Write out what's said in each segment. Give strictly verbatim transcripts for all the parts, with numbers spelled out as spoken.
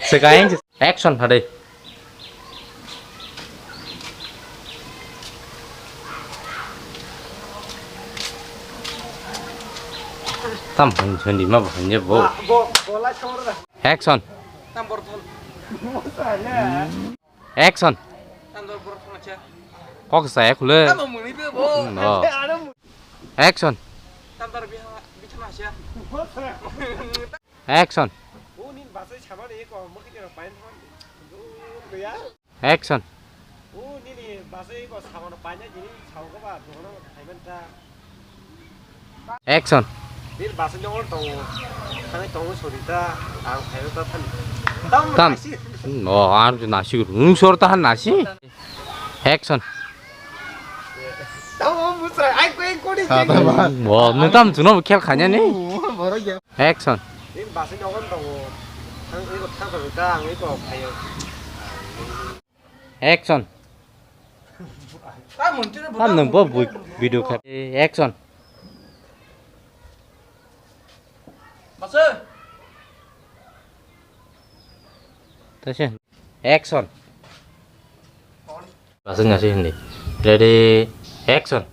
Swkang. Action, hade. Tam hwn, hwn di ma bo hwn je bo. Action. Action. Kok saya khule. No. Action. Action. Action. Action. Tam. No, ar nasi. Nung sor tahan nasi. Action. Tamo musra, ai koi kori. Bo, nung tam chuno khel khanya ni. Action. Action. Tam nung bo video kha. Action. Tase. Action. Aswk nasi hindi. Ready, action.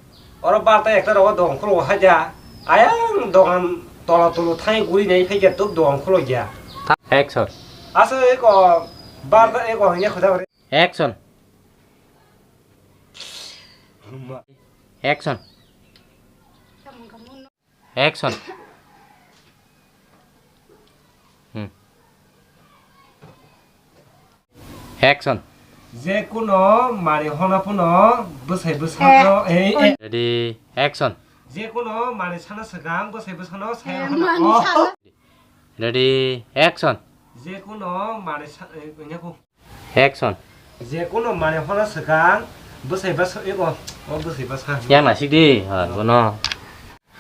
Oro barta ekta rogo dogan khulok haja. Ayang dogan tola tulu thai guri nai phai khe tuk dogan khulok ya. Action. Asa eko barta eko hanya khuda. Action. Action. Action. Hmm. Action. Je kuno mari hona puno bwsai bwsano, eh, eh. Ready, action. Je kuno mari sana swkang bwsai bwsano saya hona. Ready, action. Je kuno mari sa-, eh, nyaku. Action. Je kuno mari hona swkang bwsai bwsa ego, o bwsai bwsa. Yang nasik di, ha, bono.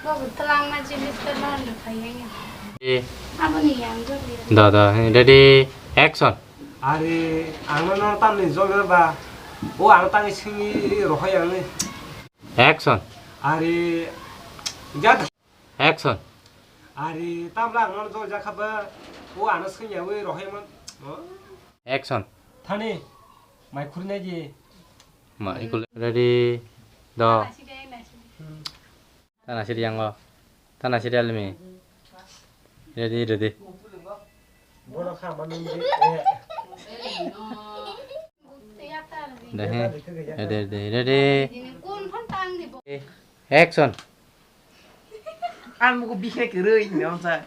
Babu, twlangma jinis ta non rwkha yang. Eh. Aboni yang jodi. Da, da, ready, action. Ari, ang no tamni jol ba. O ang tangni simi rohoi ang ni. Action. Ari, jat. Action. Ari, tamla ang no jol jakha ba. O ano sing ya wi rohoi man. Action. Thani, mai khuri nai ji. Ma, ikul. Ready, do. Tana siri yango. Tana siri alimi. Ready, ready. Bono kha manu di, eh. Ready, ready, ready. Action. Ang mugo bihai kwrwi hinwi onsa.